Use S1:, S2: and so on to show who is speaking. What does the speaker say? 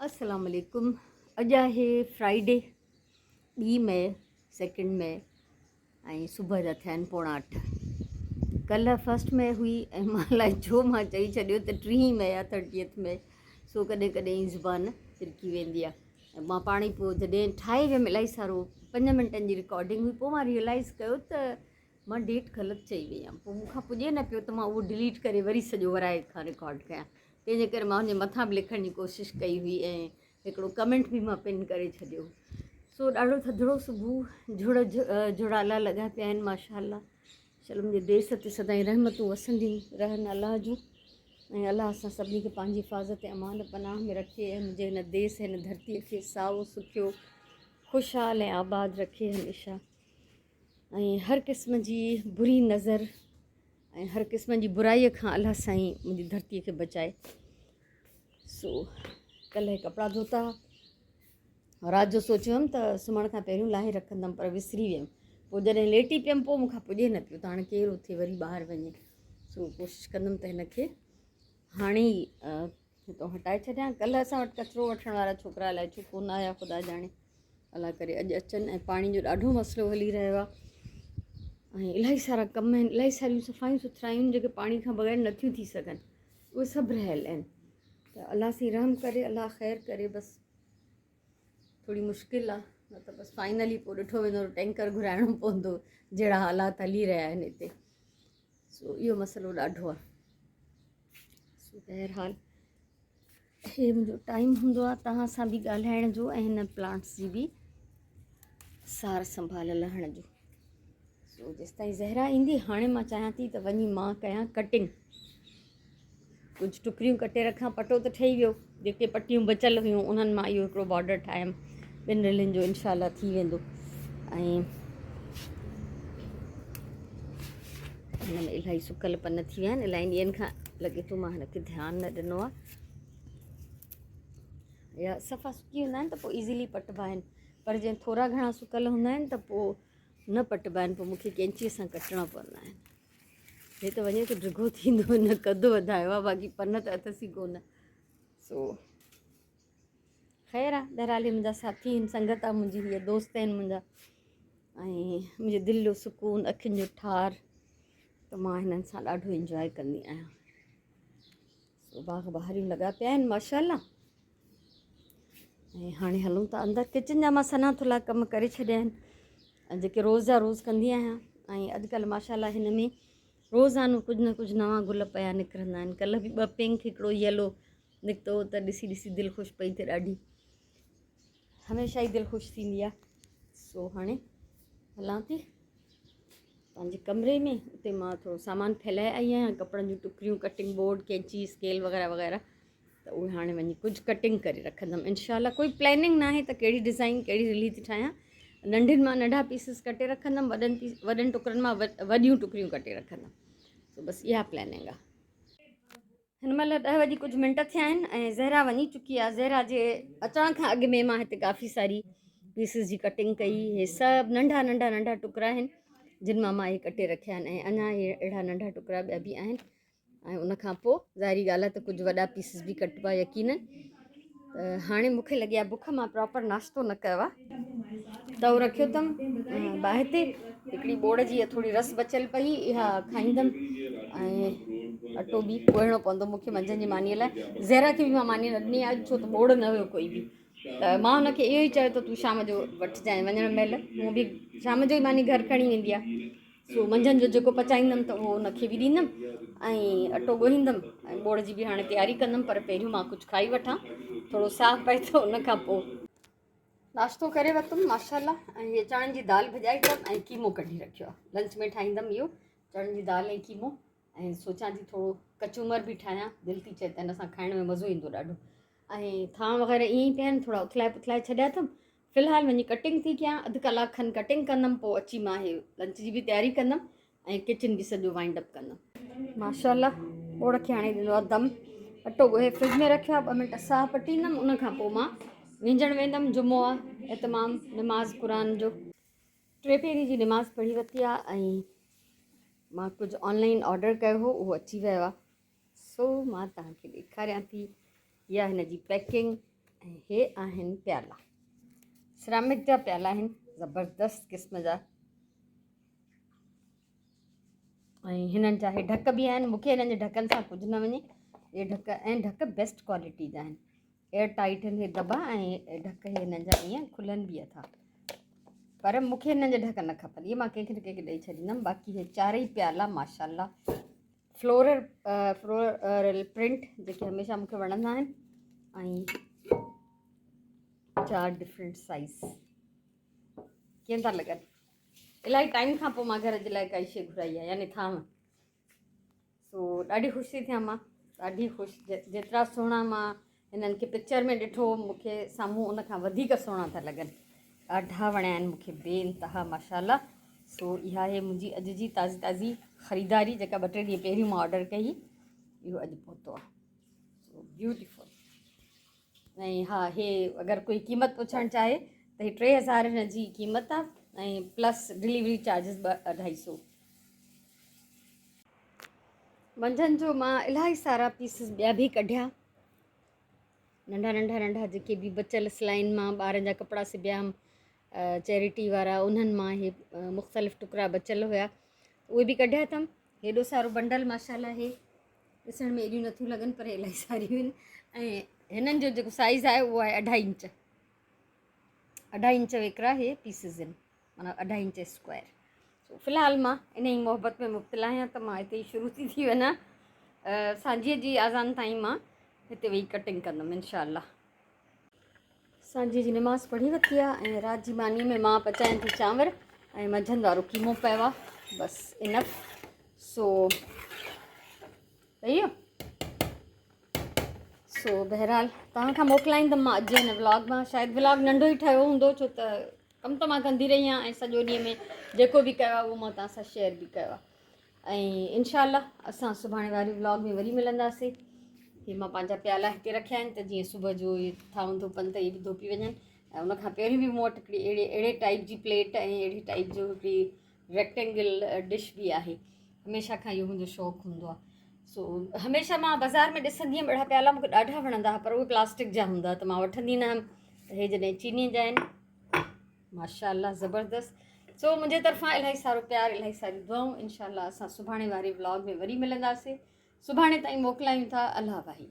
S1: السلام عليڪم اڄ آهي فرائيڊي ٻي مئي سيڪنڊ مئي ۽ صبح جا ٿيا آهن پوڻا اٺ. ڪلهه فرسٽ مئي هئي ۽ مان الائي ڇو مان چئي ڇڏيو ته ٽيهين مئي آهي ٿرٽيٿ مئي سو ڪڏهن ڪڏهن ئي زبان ترڪي ويندي آهي ۽ مان پاڻ ئي پوء جڏهن ٺاهي ويم الائي سارو پنج منٽن جي رڪارڊنگ هئي پوء مان ريئلائز ڪيو ته مان ڊيٽ غلط چئي وئي آهيان پوء مون کان پڄي نه پيو ته مان اهو ڊليٽ ڪري وري سڄو ورائي کان رڪارڊ ڪيان تنهن جي ڪري مان ان جي مٿان به لکڻ جي ڪوشش ڪئي هئي ۽ هڪڙو ڪمينٽ به مان پن ڪري ڇڏيو سو ڏاڍو ٿڌڙو صبح جھڙ جھڙالا لڳا پيا آهن ماشاء الله شل منهنجي ديس تي سدائين رحمتون وسنديون رهن الله جون ۽ الله اسان سڀني کي پنهنجي حفاظت ۽ امان پناهه ۾ رکي ۽ منهنجي هن ديس هن ڌرتيء کي سائو سکيو خوشحال ۽ آباد رکي هميشه ۽ هر قسم جي بري نظر ۽ هر قسم جي برائي کان الله سائين منهنجي ڌرتي کي بچائي. سو ڪلهه ڪپڙا ڌوتا، رات جو سوچيو هيم ته سمهڻ کان پهريون لاهي رکندم پر وسري ويم. پوء جڏهن ليٽي پيم پوء مون کان پڄي نه پيو ته هاڻي ڪير اٿي وري ٻاهر وڃي. سو ڪوشش ڪندم ته هن کي هاڻي ئي هتان هٽائي ڇڏيان. ڪلهه اسان وٽ ڪچرو وٺڻ وارا ڇوڪرا الائي ڇو ڪونه آيا، خدا ڄاڻي. الله ڪري اڄ اچن. ۽ پاڻي جو ڏاڍو مسئلو هلي رهيو آهي ۽ الاهي سارا ڪم آهن، الاهي ساريون صفايون سٿرايون جيڪي پاڻي کان بغير نٿيون ٿي سگهن، اهي سڀ رهيل آهن. ته الله سائين رحم ڪري، الله خير ڪري. بس ٿوري مشڪل آهي، نه ته بس فائنلي پوء ڏٺو ويندو، ٽينڪر گهرائڻو پوندو جهڙا حالات هلي رهيا آهن هتي. سو اهو مسئلو ڏاڍو آهي. سو بهرحال هي منهنجو ٽائيم هوندو آهي توهان سان به ڳالهائڻ جو ۽ هن پلانٽس جي به سار سنڀال لهڻ جو. سو جيستائين زهرا ايندي هاڻي مان چاهيان ٿي ته وڃي مان ڪيان ڪٽنگ، ڪجهه ٽڪريون ڪٽي رکان. پٽو ته ٺهي ويو، جيڪي پٽيون بچل هيون انهن مان اهو هڪڙو بارڊر ٺاهيم ٻن رلين جو، انشاء الله ٿي ويندو. ۽ هن ۾ الاهي سڪل پن ٿي ويا آهن، الاهي ڏينهن کان لڳي ٿو مان هن کي ڌيان نه ڏنو آهي، يا صفا سڪي ويندا آهن ته پوء ايزيلي پٽبا آهن، پر جنهن ٿورا گهڻا سڪل هوندا آهن ته پوء نه پٽبا آهن، پوء مونکي ڪينچيء سان ڪٽڻا پوندا آهن. هي ته وڃي ٿو ڊگهو ٿيندو، هن قد وڌايو آهي، باقي پن ته اٿس ئي ڪونه. سو خير آهي، بهرحال هي منهنجا ساٿي آهن، سنگت آهي منهنجي، هي دوست آهن منهنجا ۽ منهنجي دل جو سڪون، اکين جو ٺار، ته مان هنن سان ڏاڍو انجواء ڪندي آهيان. سو باغ بهاريون لڳا پيا آهن ماشاء الله. ۽ هاڻي هلون ٿا اندر ڪچن جا مان سنا ٿلها ڪم ڪري ڇڏيا آهن جيڪي روز جا روز ڪندي آهيان. ۽ اڄڪلهه ماشاء الله هن ۾ روزانو ڪجهه نه ڪجهه نوان گل پيا نڪرندا آهن. ڪلهه به ٻه پنڪ هڪڙو يلو نڪتو ته ڏسي ڏسي دل خوش پئي ٿئي، ڏاڍي هميشه ئي دل خوش ٿيندي آهي. سو هاڻي هلان ٿي پنهنجي ڪمري ۾، اتي مان ٿورو سامان ڦهلائي آئي آهيان، ڪپڙن جون ٽڪريون، ڪٽنگ بورڊ، ڪينچي، اسڪيل وغيره وغيره، ته اهي هاڻي وڃي ڪجهه ڪٽنگ ڪري رکندم انشاء الله. ڪوئي پلاننگ ناهي ته ڪهڙي ڊزائن ڪهڙي رلي ٿي ٺاهيان. ننڍين مان ننڍا پيسز ڪٽي رکندم، وڏن پيس وڏن ٽڪرن مان وڏيون ٽڪريون ڪٽي رکندم. سو بس اها پلاننگ آهي. هن مهل ڏهه وڄي ڪجهه منٽ ٿيا آهن ۽ زهرا وڃي چڪي آهي. زهرا جي اچڻ کان اڳ ۾ مان هتي ڪافي ساري پيسز جي ڪٽنگ ڪئي. هي سڀ ننڍا ننڍا ننڍا ٽڪرا آهن جن مان مان هي ڪٽي رکيا آهن ۽ اڃا هي اهڙا ننڍا ٽڪرا ٻيا به آهن. ۽ ان کان پوء ظاهري ڳالهه آهي ته ڪجهه وڏا پيسز به ڪٽبا يقينن. ته هاڻي مون کي لڳي آهي بک، مان پراپر ناشتو نه ڪيو آهي. تئو رکيو اٿم باهه تي، هڪڙي ٻوڙ جي ٿوري رس بچيل پئي اها کائيندم ۽ اٽو به ڳوهڻو پوندو مون کي منجهند جي مانيء لاء. زهرا کي به مان ماني نه ڏني آهي ڇو ته ٻوڙ نه هيو ڪوئي به، ته مان هن کي اهو ئي چيو ته تون شام جو وٺجانء وڃڻ مهل، هونء به شام جو ئي ماني گهر کڻي ويندي آهي. سو منجهند جو جيڪو پچائيندم ته اهو ان کي به ڏيندم ۽ اٽو ڳوهيندم ۽ ٻوڙ جي به هاڻي تياري ڪندم، پر پهريون مان ڪجهه کائي وٺان، ٿورو ساهه پئي ته ان کان پوء. ناشتو ڪري ورتم ماشاء الله ۽ هيء چڻن جي دال ڀڄائي اٿم ۽ قيمو ڪڍي رکيو آهي، لنچ ۾ ٺاهيندم اهو چڻن جي دال ۽ قيمو. ۽ سوچان ٿي ٿورو ڪچومر به ٺاهيان، دل ٿي چئي ته هن سان کائڻ ۾ مزو ايندو ڏاڍو. ۽ ٿانء وغيره ائين ئي پيا آهن، ٿورا اٿلائي پٿلائي ڇڏيا اٿم. في الحال وڃي ڪٽنگ ٿي ڪيان، اڌ ڪلاڪ کن ڪٽنگ ڪندم، پوء اچي مان هي لنچ جي به تياري ڪندم ۽ ڪچن به سڄو وائنڊ اپ ڪندم. ماشاء الله ٻوڙ کي هاڻي ڏنو آهي دم، اٽو ڳوهي فرج ۾ رکيو آهي، ٻه منٽ ساهه پٽيندم، ان کان پوء مان وينجهڻ ويندم. جمعو آهي، اهتمام نماز قرآن جو. ٽي پهري جي نماز پڙهي ورتي آهي ۽ مان ڪجهه آن لائن آرڊر ڪيو هو اهو اچي ويو آهي. سو مان توهان کي ڏيکاريان ٿي اها هن جي پيڪنگ ۽ هي آهن پيالا سرامڪ جا پيالا آهن زبردست قسم جا ۽ هنن جا هي ڍڪ به آهن مونکي هنن جي ڍڪن سان ڪجهه نه وڃي هي ڍڪ ۽ ڍڪ بيسٽ ڪوالٽي جا آهن ايئر ٽائيٽ آهن هي دٻا ۽ ڍڪ هي هنن جا ائين کلن به اٿا پر مونکي هنن جا ڍڪ نه کپن اهي مان ڪنهن کي نه ڪنهن کي ڏئي ڇڏيندم باقي هي چارئي پيالا ماشاءالله فلورل فلورل پرنٽ جيڪي هميشه مونکي وڻندا آهن ۽ چار ڊفرنٽ سائز ڪيئن ٿا لڳن الاهي ٽائيم کان پوء مان گهر جي لاء ڪائي شي گهرائي آهي يعني ٿانو سو ڏاڍي خوش ٿي ٿيان مان ڏاڍي خوش جيترا سهڻا مان هنن کي پڪچر ۾ ڏٺو مون کي سامهون ان کان وڌيڪ سهڻا ٿا لڳن. ڏاڍا وڻيا آهن مون کي بي انتها ماشاءالله. سو اها آهي منهنجي اڄ جي تازي تازي خريداري جيڪا ٻه ٽي ڏينهن پهريون مان آرڊر ڪئي هئي اهو اڄ پهتو آهي. سو بيوٽيفل ۽ ها هي اگر ڪوئي قيمت پڇڻ چاهي ته هي 3000 هن جي قيمت آهي ۽ پلس ڊليوري چارجز ٻه اڍائي سو. منجهند جو مان الاهي سارا پيسز ٻيا به ڪڍيا ننڍا ننڍا ننڍا جيڪي به بچيل سلائين مان ٻارن جا ڪپڙا سبيا هئم چيريٽي وارا انهن مان هي مختلف ٽڪرا بچيل هيا اهي به ڪڍيا اٿم هيڏو سارو بنڊل ماشاءالله هي ڏسڻ ۾ ايڏيون نٿيون لڳن پر الاهي ساريون آهن ۽ هنن جو جيڪو سائز آهي اهو آهي اڍائي انچ اڍائي انچ ويڪرا هي پيسز آهن معنيٰ اڍائي انچ اسڪوائر سو في الحال مان ان ئي محبت ۾ مبتلا آهيان ته مان هتي ئي شروع ٿي ٿي وڃان سانجهيء جي آذان تائين مان هتي ويهي ڪٽنگ ڪندم انشاء الله سانجهيء جي نماز پڙهي ورتي آهي ۽ رات جي ماني ۾ مان پچايان ٿي چانور ۽ منجهند وارو قيمو پيو آهي بس انف سو صحيح سو بهرحال توهان کان موڪلائيندم مان اڄ هن ولاگ مان شايد ولاگ ننڍو ئي ٺهيو هوندو ڇو ته ڪم ته مان ڪندي رهي آهيان ۽ سڄو ڏينهن ۾ جيڪو به ڪيو آهي اهو مان توهان سان شيئر به ڪيو آهي ۽ انشاء الله اسان سڀاڻي واري ولاگ ۾ وري ملنداسين هي مان پنهنجا پيالا هتي رکيا آهن ته جيئن صبح جو اهي ٿانو ڌوپن ته اهي به ڌوپي وڃن ۽ ان کان پهريون به مون وٽ هڪڙي اهڙي اهڙي ٽائيپ جي پليٽ ۽ اهڙي ٽائيپ جو هڪڙي ريڪٽينگل ڊش به آهي هميشه کان اهو منهنجو شوق هوندو آهي سو هميشه مان بازار ۾ ڏسندي هيم اهڙا پيالا مونکي ڏاڍا وڻندا هئا پر اهي پلاسٽڪ جا هوندا ته مان وٺندي نه هيم ته هي جڏهن چيني جا آهن ماشاء الله زبردست سو منهنجي طرفان الاهي سارو پيار الاهي ساريون دعائون انشاء الله اسان سڀاڻي واري ولاگ ۾ وري ملنداسين سڀاڻي تائين موڪلايون ٿا الله واهي.